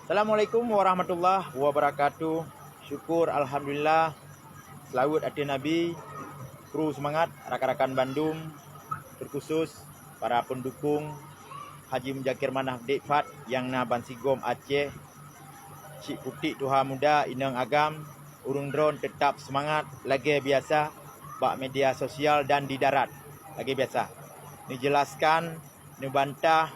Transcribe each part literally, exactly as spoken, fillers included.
Assalamualaikum warahmatullahi wabarakatuh. Syukur alhamdulillah. Seulaweuet ateueh Nabi. Kru seumangat rakan-rakan bandum, teukhusos para peundukong Haji Muzakir Manaf Dek Fad nyang na bansigom Aceh, Cik Putik Tuha Muda, Inong Agam, ureuëng droen teutab seumangat lagée biasa bak media sosial dan di darat lagée biasa. Neujelaskan, neubantah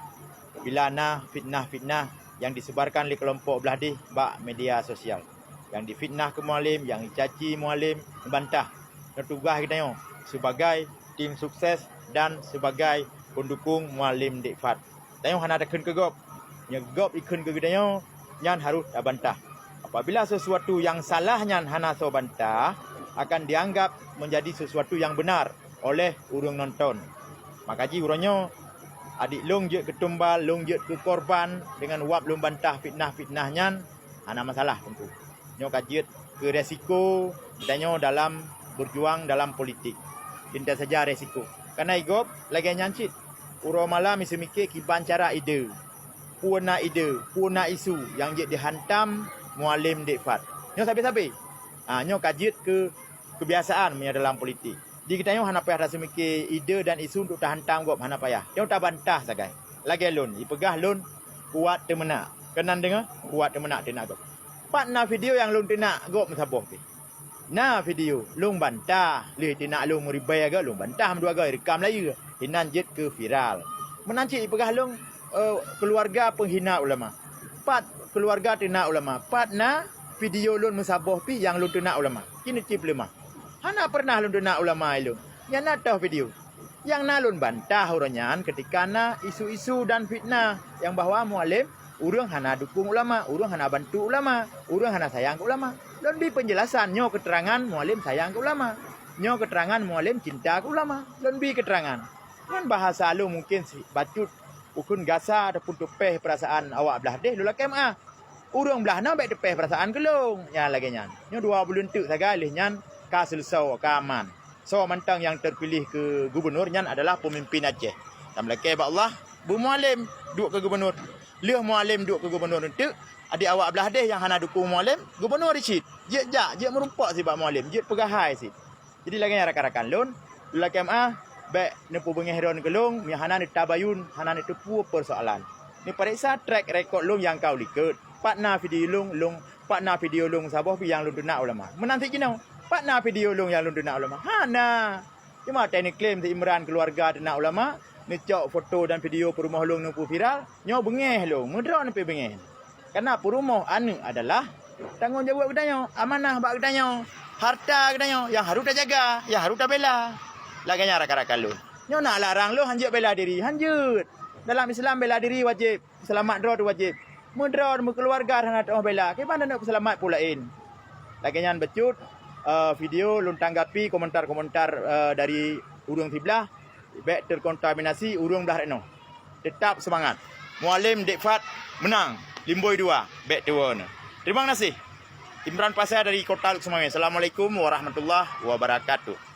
bila na fitnah-fitnah nyang diseubarkan lé keulompok blah deh bak media sosial. Nyang difitnah keu Mualem, nyang dicaci Mualem, neubantah. Nyoe tugaih geutanyoe sibagai tim sukses dan sibagai peundukong Mualem Dek Fad. Tanyoe hana takheun keu gob. Nyang gob ikheun keu geutanyoe, nyan harôh tabantah. Apabila sesuatu nyang salah nyan hana soe bantah, akan dianggap menjadi sesuatu nyang beunar oleh ureuëng nonton. Maka jih uroe nyoe, adik lôn jeuet keu tumbal, lôn jeuet keu korban deungon wab lôn bantah fitnah-fitnah nyan, hana masalah teungku. Nyoe ka jeuet keu resiko geutanyoe dalam berjuang dalam politik. Pinta saja resiko. Kana igob lagée nyan cit. Uroe malam iseumike kiban cara ide. Peue na ide, peue na isu nyang jeuet dihantam Mualem Dek Fad. Nyoe sabe-sabe. Ha, nyoe ka jeuet keu kebiasaan meunyoe dalam politik. Di geutanyoe hana payah taseumike ide dan isu untuk tahantam gob, hana payah. Nyoe tabantah sagai. Lagée lôn, ipeugah lôn kuat teumeunak. Keunan deungoe, kuat teumeunak teunak gob. Pat na video nyang lôn teunak gob meusaboh pih? Na video, lôn bantah. Lheueh teunak lôn meuribée goe, lôn bantah meudua goe, rekam layeue. Inan jeuet keu viral. Meunan cit ipeugah lôn, eh, keuluwarga peunghina ulama. Pat keuluwarga teunak ulama? Pat na video lôn meusaboh pih nyang lôn teunak ulama? Keuneuk cit peuleumah. Hana peureunah lôn teunak ulama ilôn. Nyan na toh video. Nyang na lôn bantah uroe nyan keutika na isu-isu dan fitnah nyang bahwa Mualem ureuëng hana dukong ulama, ureuëng hana bantu ulama, ureuëng hana sayang keu ulama. Lôn bi peunjelasan nyoe keuteurangan Mualem sayang keu ulama. Nyoe keuteurangan Mualem cinta keu ulama. Lôn bi keuteurangan. Ngon bahasa lôn mungken si bacut, ukeuen gasa ataupun teupeh peurasaan awak blah deh, lôn lakée meuáh. Ureuëng blah na bék teupeh peurasaan keu lôn nyang lagée nyan. Nyoe dua buleuen teuk sagai lheueh nyan ka seuleusoe, ka aman. Soe mantong nyang teupiléh keu gubunur nyan adalah peumimpén Aceh. Tameulakée bak Allah, beu Mualem duek keu gubunur. Lheueh Mualem duek keu gubunur eunteuk, adik awak blah deh nyang hana dukong Mualem, gubunur cit. Jeuet jak, jeuet meurumpok sibak Mualem, jeuet peugah hai cit. Jadi lagée nyan rakan-rakan lôn, lôn lakée meuáh, bék neupeubeungéh droen keu lôn, meunyoe hana neutabayun, hana neuteupeue peusoalan. Neupareksa track record lôn nyang ka u likot. Pat na video lôn, lôn, pat na video lôn saboh pih nyang lôn teunak ulama? Meunan cit jinoe, pat na video lôn nyang lôn teunak ulama? Hana. Cuma watée neuklaim si Imran keuluwarga teunak ulama, neucok foto dan video peurumoh lôn neupeuviral, nyoe beungéh lôn, meudroe neupeubeungéh. Karena peurumoh aneuëk adalah tanggong jaweueb geutanyoe, amanah bak geutanyoe, hareuta geutanyoe nyang harôh tajaga, nyang harôh tabela. Lagée nyan rakan-rakan lôn. Nyoe na larang lôn hanjeuet bela diri, hanjeuet. Dalam Islam bela diri wajéb, seulamat droe teuh wajéb. Meudroe meukeuluwarga hana teuoh bela, kiban taneuk peuseulamat peue laén. Lagée nyan bacut, eh, video lôn tanggapi komentar-komentar, eh, dari ureuëng siblah, bék teukontaminasi ureuëng blah rot nyoe. Teutap seumangat. Mualem Dek Fad meunang, Limboi dua, bék tuwoe neuh. Teurimong gaséh. Imran Pasha dari Kota Lhokseumawe. Assalamualaikum warahmatullahi wabarakatuh.